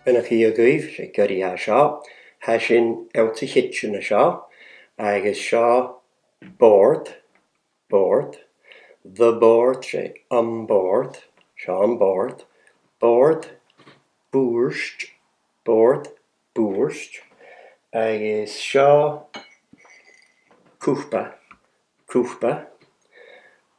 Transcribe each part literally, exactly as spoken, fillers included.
Beannachd Dhia dhuibh, 's e Gerry a tha seo. Tha sinn anns a' chidsin an seo, agus seo bòrd, bòrd, the board, 's e am bòrd, seo am bòrd, bòrd, bùird, bòrd, bùird, agus seo cupa, cupa,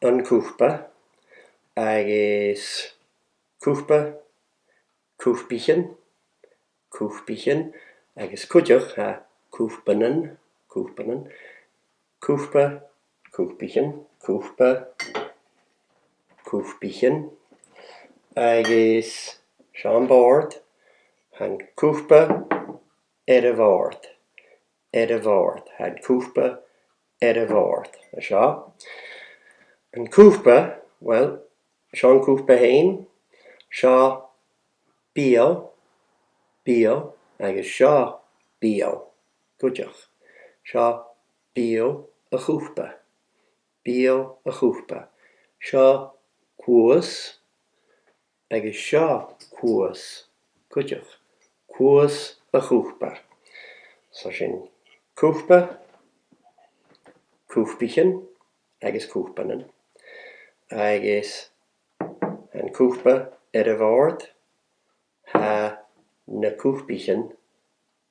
an cupa, agus cupa, cupaichean, cupaichean, agus cuideachd tha cupannan, cupannan, cupa, cupaichean, cupa, cupaichean, agus seo am bòrd, tha an cupa air a' bhòrd, air a' bhòrd, tha an cupa air a' bhòrd, an seo. An cupa, well, seo an cupa fhèin, seo beul, beul, agus seo beul, cuideachd. Seo beul a' chupa, beul a' chupa. Seo cluas, agus seo cluas, cuideachd. Cluas a' chupa. So sin cupa, cupaichean agus cupannan. Agus an cupa air a' bhòrd, tha na cupaichean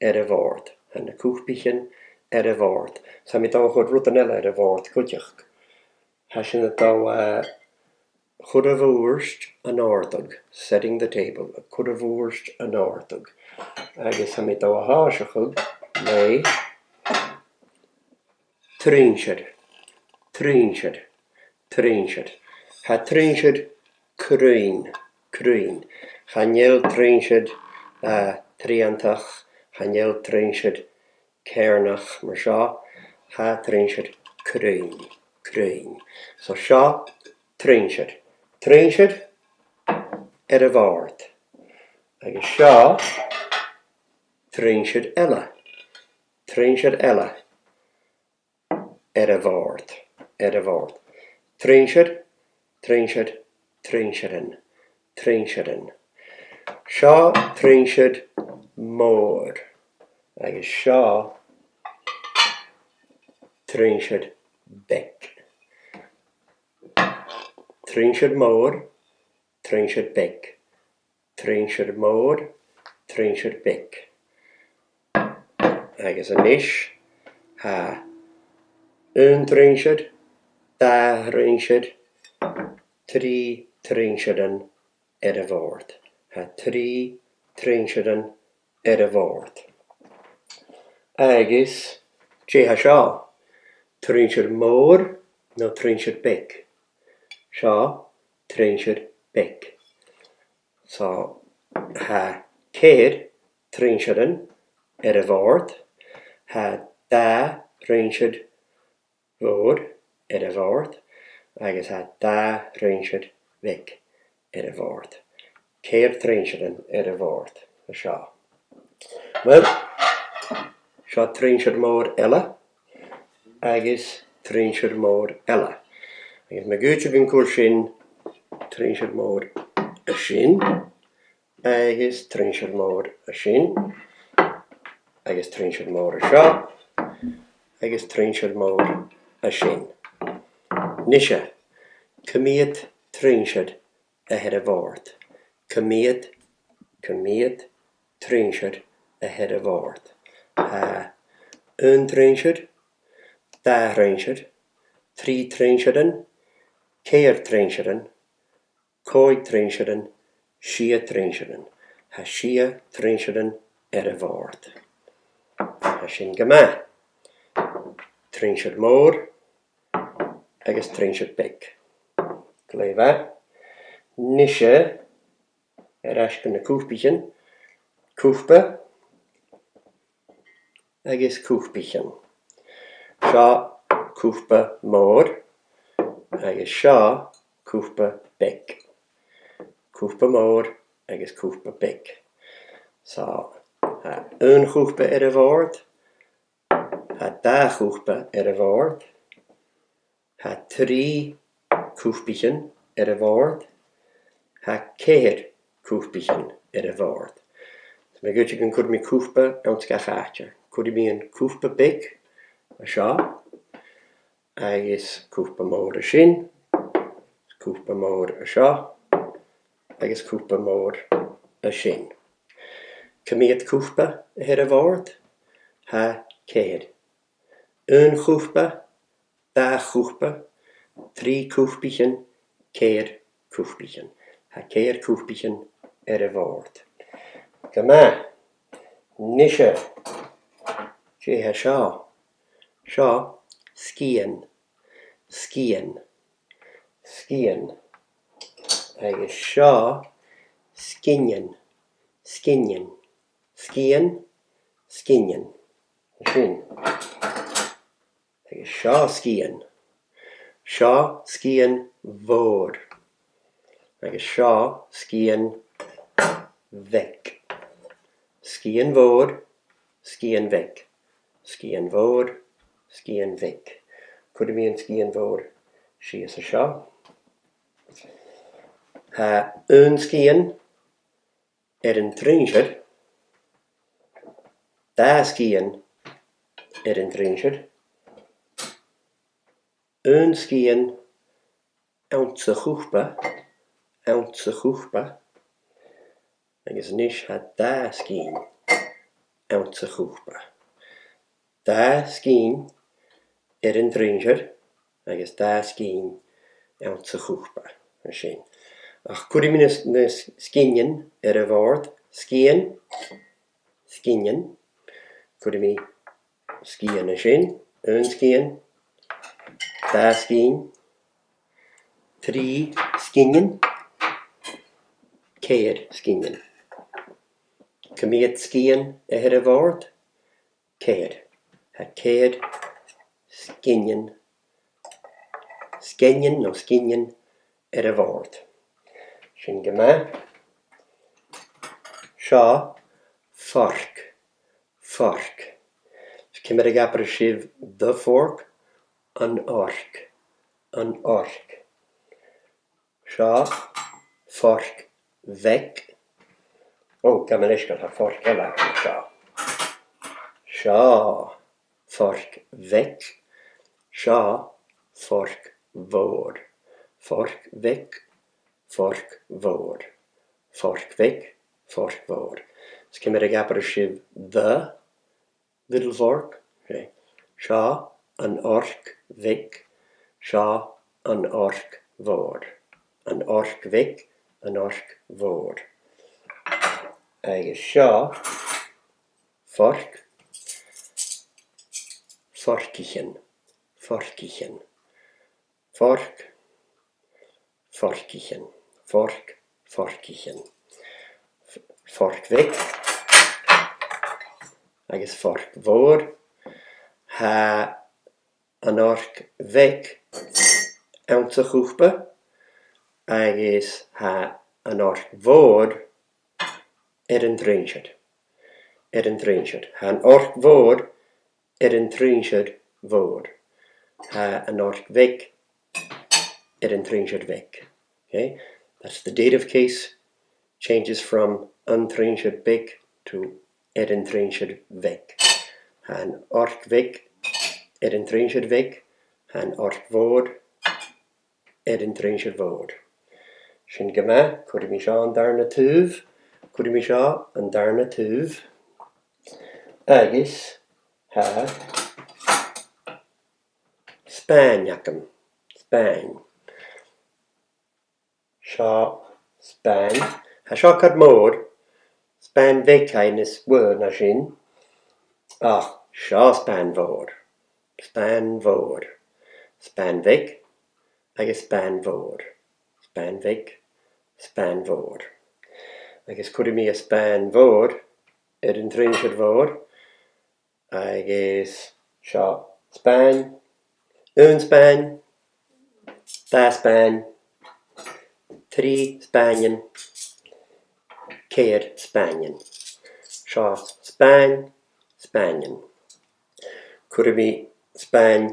air a' bhòrd. Tha na cupaichean air a' bhòrd. Tha mi a' dol a chur rudan eile air a' bhòrd cuideachd. Tha sinn a' dol a chur a' bhùird an òrdugh, setting the table, a' cur a' bhùird an òrdugh. Agus tha mi a' dol a thòiseachadh le truinnsear, truinnsear, truinnsear. Tha truinnsear cruinn, cruinn. Chan eil truinnsear, eh, triantach, chan eil truinnsear ceàrnach mar seo, tha truinnsear cruinn, cruinn. So seo truinnsear, truinnsear air a' bhòrd. Agus seo truinnsear eile, truinnsear eile air a' bhòrd, air a' bhòrd. Truinnsear, truinnsear, truinnsearan, truinnsearan. Seo truinnsear mòr, agus seo truinnsear beag. Truinnsear mòr, truinnsear beag. Truinnsear mòr, truinnsear beag. Agus a-nis, tha aon truinnsear, dà thruinnsear, trì truinnsearan air a' bhòrd. Tha trì truinnsearan air a' bhòrd. Agus dè tha seo? Truinnsear mòr no truinnsear beag? Seo truinnsear beag. So, tha ceithir truinnsearan air a' bhòrd, tha dà thruinnsear mhòr air a' bhòrd, agus tha dà thruinnsear bheag air a' bhòrd. Ceithir truinnsearan air a' bhòrd an seo. Well, seo truinnsear mòr eile, agus truinnsear mòr eile. Agus ma dh'fhaoidte gun cuir sinn truinnsear mòr an sin, agus truinnsear mòr an sin, agus truinnsear mòr an seo, agus truinnsear mòr an sin. Nise, ciamar a tha truinnsear a th' air a' bhòrd? Ciamar, ciamar a tha truinnsear a th' air a' bhòrd? Tha aon truinnsear, dà thruinnsear, trì truinnsearan, ceithir truinnsearan, còig truinnsearan, sia truinnsearan. Tha sia truinnsearan air a' bhòrd. Tha sin gu math. Truinnsear mòr agus truinnsear beag. Glè mhath. Nise, air ais gu na cupaichean. Cupa agus cupaichean. Seo cupa mòr agus seo cupa beag. Cupa mòr agus cupa beag. So, tha aon chupa air a' bhòrd, tha dà chupa air a' bhòrd, tha trì cupaichean air a' bhòrd, tha ceithir cupaichean air a' bhòrd. Mar gum biodh, cuiridh mi cupa anns gach àite. Cuiridh mi an cupa beag an seo, agus cupa mòr an sin, cupa mòr an seo, agus cupa mòr an sin. Coimhead cupa a tha air a' bhòrd, tha ceithir. Aon chupa, dà chupa, trì cupaichean, ceithir cupaichean. Tha ceithir cupaichean air a' bhòrd. Glè mhath. Nise, dè tha seo? Seo sgian, sgian, sgian. Agus seo sginean, sginean, sgian, sginean. Sin. Agus seo sgian. Seo sgian mhòr. Agus seo sgian bheag. Sgian mhòr, sgian bheag. Sgian mhòr, sgian bheag. Cuiridh mi an sgian mhòr sìos an seo. Tha aon sgian air an truinnsear, dà sgian air an truinnsear, aon sgian anns a' chupa, anns a' chupa, agus a-nis tha dà sgian anns a' chupa. Dà sgian air an truinnsear agus dà sgian anns a' chupa. Sin. Ach cuiridh mi na s-, na s-, sginean air a' bhòrd. Sgian, sginean. Cuiridh mi sgian an sin, aon sgian, dà sgian, trì sginean, ceithir sginean. Coimhead sgian a tha air a' bhòrd. Ceithir. Tha ceithir sginean, sginean no sginean air a' bhòrd. Sin glè mhath. Seo forc, forc. Ciamar a dh'abras sibh the fork? An fhorc, an fhorc. Seo forc bheag. Ò, gabh mo leisgeul, tha forc eile agam an seo. Seo forc bheag. Seo forc mhòr. Forc bheag, forc mhòr. Forc bheag, forc mhòr. Is ciamar a dh'abras sibh the little fork? Right. Seo an fhorc bheag, seo an fhorc mhòr. An fhorc bheag, an fhorc mhòr. Agus seo forc, forcaichean, forcaichean. Forc, forcaichean, forc, forcaichean. F-, forc bheag agus forc mhòr. Tha an fhorc bheag anns a' chupa agus tha an fhorc mhòr air an truinnsear. Air an truinnsear. Tha an fhorc mhòr air an truinnsear mhòr. Tha an fhorc bheag air an truinnsear bheag. Okay? That's the dative case. Changes from an truinnsear beag to air an truinnsear bheag. Tha an fhorc bheag air an truinnsear bheag. Tha an fhorc mhòr air an truinnsear mhòr. Sin glè mhath, cuiridh mi seo an dàrna taobh, cuiridh mi seo an dàrna taobh. Agus tha spàin agam, spàin. Seo spàin. Tha seo car mòr, spàin bheag, tha e nas motha na sin. Ach seo spàin mhòr, spàin mhòr. Spàin bheag agus spàin mhòr. Spàin bheag, spàin mhòr. Agus cuiridh mi an spàin mhòr air an truinnsear mhòr. Agus seo spàin, aon spàin, dà spàin, trì spàinean, ceithir spàinean. Seo spàin, spàinean. Cuiridh mi spàin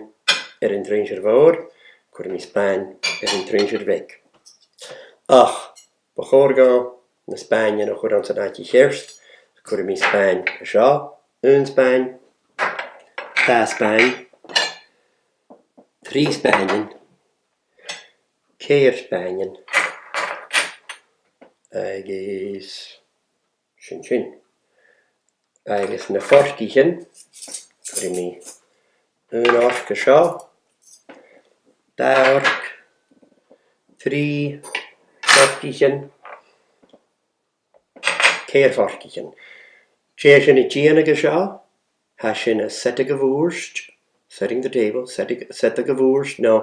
air an truinnsear mhòr, cuiridh mi spàin air an truinnsear bheag. Ach bu chòir dhomh na spàinean a chur anns an àite cheart, Cuiridh mi spàin an seo, aon spàin, dà spàin, trì spàinean, ceithir spàinean, agus sin sin. Agus na forcaichean, cuiridh mi aon fhorc an seo, dà fhorc, trì forcaichean, ceithir forcaichean. Dè tha sinn a' dèanamh an seo? Tha sinn a' seadadh a' bhùird, setting the table, seadadh, seadadh a' bhùird, no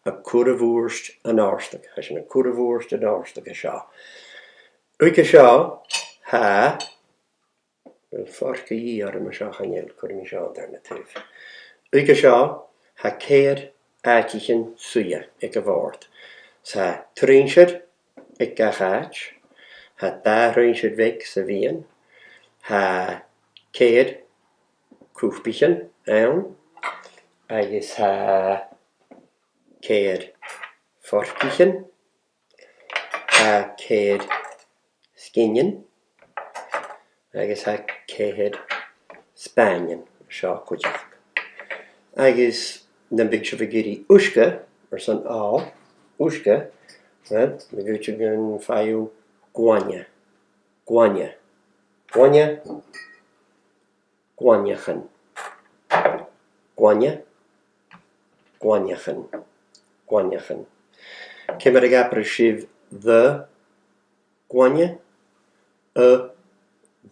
a' cur a' bhùird an òrdaig. Tha sinn a' cur a' bhùird an òrdaig an seo. Aig an seo, tha, well, forc a dhìth orm an seo, chan eil, cuiridh mi seo an taobh eile. Aig an seo, tha ceithir àiteachan suidhe aig a' bhòrd. Tha truinnsear aig gach àite, tha dà thruinnsear bheag sa mheadhan, tha ceithir cupachean ann, agus tha ceithir forcaichean, tha ceithir sginean, agus tha ceithir spàinean an seo cuideachd. Agus nam biodh sibh ag iarraidh uisge airson òl, uisge, well, ma dh'fhaoidte gum faigh thu glainne, glainne, glainne, glainneachan, glainne, glainneachan, glainneachan. Ciamar a dh'abras sibh the glainne, a'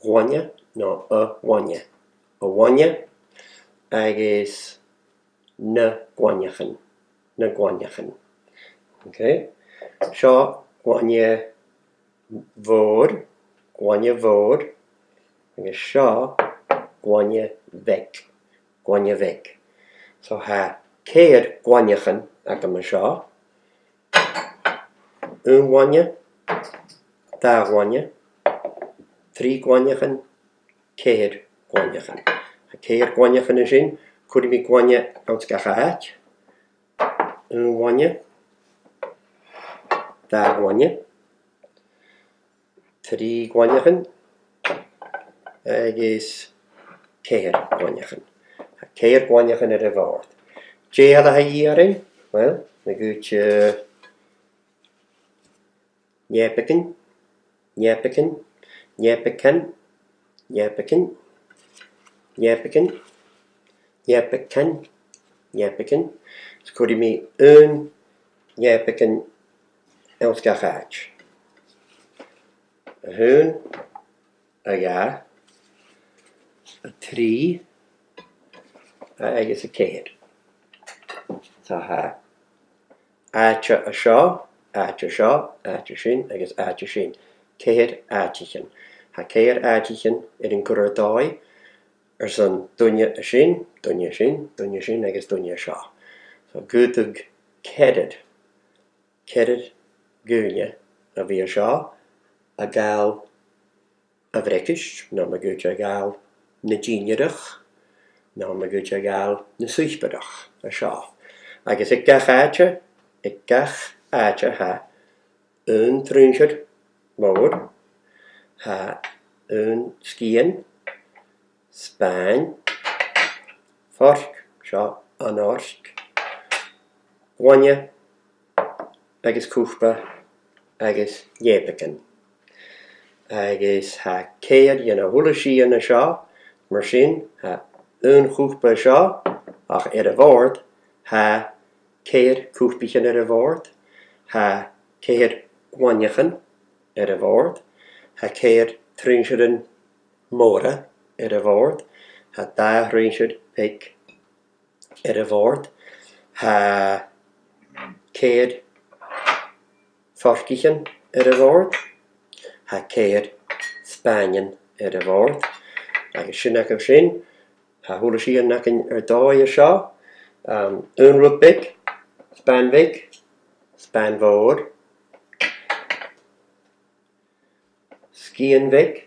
ghlainne, no a' ghlainne, a' ghlainne, agus na glainneachan, na glainneachan. Okay? Seo glainne mhòr, glainne mhòr, agus seo glainne bheag, glainne bheag. So tha ceithir glainneachan agam an seo. Aon ghlainne, dà ghlainne, trì glainneachan, ceithir glainneachan. Tha ceithir glainneachan an sin, cuiridh mi glainne anns gach àite. Aon ghlainne, dà ghlainne, trì glainneachan, agus ceithir glainneachan. Tha ceithir glainneachan air a' bhòrd. Dè eile a tha a dhìth oirnn? Well, ma dh'fhaoidte, eh, neapagan, neapagan, neapagan, neapagan, neapagan, neapagan, neapagan. Is cuiridh mi aon neapagan anns gach àite. A h-aon, a dhà, a trì, agus a ceithir. Tha àite an seo, àite an seo, àite an sin agus àite an sin. Ceithir àiteachan. Tha ceithir àiteachan air an cur air dòigh airson duine an sin, duine an sin, duine an sin agus duine an seo. So, dh'fhaodadh ceithir, ceithir dhaoine a bhith an seo a' gabhail a bhreagaist, no ma dh'fhaoidte a ghabhail na dìnnearach, no ma dh'fhaoidte a ghabhail na suipearach an seo. Agus aig gach àite, aig gach àite tha aon truinnsear mòr, tha aon sgian, spàin, forc, seo an fhorc, glainne, agus cupa agus neapagan. Agus tha ceithir dhen a h-uile sìon an seo, mar sin, tha aon chupa an seo, ach air a' bhòrd, tha ceithir cupaichean air a' bhòrd, tha ceithir glainneachan air a' bhòrd, tha ceithir truinnsearan mòra air a' bhòrd, tha dà thruinnsear bheag air a' bhòrd, tha ceithir forcaichean air a' bhòrd, tha ceithir spàinean air a' bhòrd, agus sin agaibh sin, tha a h-uile sìon againn air dòigh an seo, um, aon rud beag, spàin bheag, spàin mhòr, sgian bheag,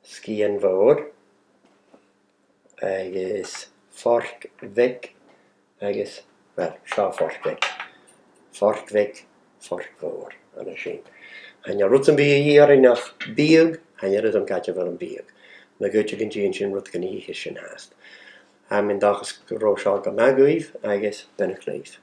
sgian mhòr, agus forc bheag, agus, well, seo forc bheag. Forc bheag, forc mhòr, an sin. Chan eil rud sam bith a dhìth oirnn ach biadh, Chan eil fhios agam càit a bheil am biadh. Ma dh'fhaodte gun dèan sinn rudeigin a dh'itheas sinn fhathast. Tha mi an dòchas gun robh seo gu math dhuibh agus beannachd leibh.